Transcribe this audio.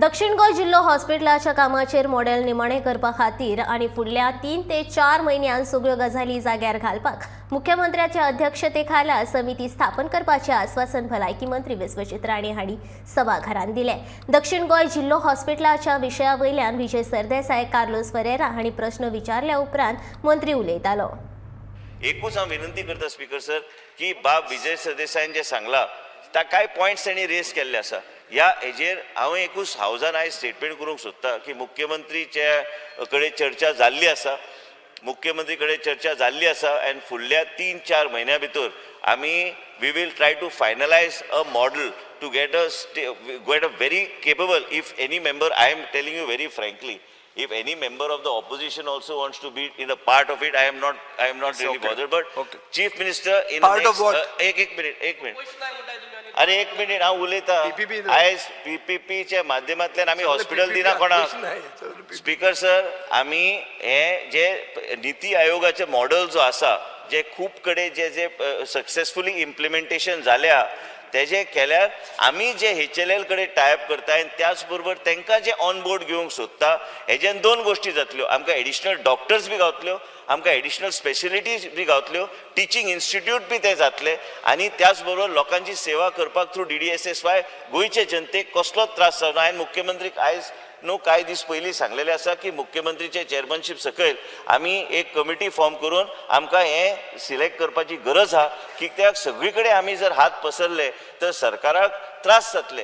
दक्षिण गोंय जिल्लो हॉस्पिटलाच्या कामाचेर मॉडेल निमाणें करपा खातीर आनी फुडल्या 3 ते 4 म्हयन्यांत सगळ्यो गजाली जाग्यार घालपाक मुख्यमंत्र्याच्या अध्यक्षतेखाला समिती स्थापन करपाचें आस्वासन भलायकी मंत्री विश्वजीत राणे हांणी सभाघरांत दिलें. दक्षिण गोंय जिल्लो हॉस्पिटलाच्या विशया वयल्यान विजय सरदेसाय, कार्लोस फरेरा हांणी प्रस्न विचारल्या उपरांत मंत्री उलयतालो. एकूच हांव विनंती करता स्पीकर सर, की बाब विजय सरदेसायन जे सांगला ता कांय पॉयंट्स तेणी रेज केल्ले आसा. ह्या हेजेर हांव एकूच हावजान आयज स्टेटमेंट करूंक सोदता की मुख्यमंत्रीच्या कडेन चर्चा जाल्ली आसा, मुख्यमंत्री कडेन चर्चा जाल्ली आसा आनी फुडल्या 3-4 म्हयन्या भितर आमी we will try to finalize a model to get a very capable, if any member, I am telling you very frankly, if any member of the opposition also wants to be in a part of it, I am not really bothered, but chief minister in Part the of next, what? एक एक minute, एक minute, अरे एक minute, हांव उलयता. PPP. आयज पीपीपीच्या माध्यमांतल्यान आमी हॉस्पिटल दिना कोणाक. स्पीकर सर, आमी हे जे निती आयोगाचे मॉडल जो आसा, जे खूब कडेन जे जे सक्सेसफुली इम्प्लिमेंटेशन जाल्या, तेजे केल्यार आमी जे एचएलएल कडेन टायअप करता आनी त्याच बरोबर तांकां जे ऑन बोर्ड घेवंक सोदता, हेज्यान दोन गोश्टी जातल्यो. आमकां एडिशनल डॉक्टर्स बी गावतल्यो, आमकां एडिशनल स्पेशलिटीज बी गावतल्यो, टिचींग इन्स्टिट्यूट बी ते जातले आनी त्याच बरोबर लोकांची सेवा करपाक थ्रू डीडीएसएसवाय गोंयचे जनतेक कसलोच त्रास जावना. हांवें मुख्यमंत्रीक आयज न्हू कांय दीस पयलीं सांगलेलें आसा की मुख्यमंत्रीचे चेअरमनशीप सकयल आमी एक कमिटी फॉर्म करून आमकां हें सिलेक्ट करपाची गरज आहा, कित्याक सगळी कडेन आमी जर हात पसरले तर सरकाराक त्रास जातले.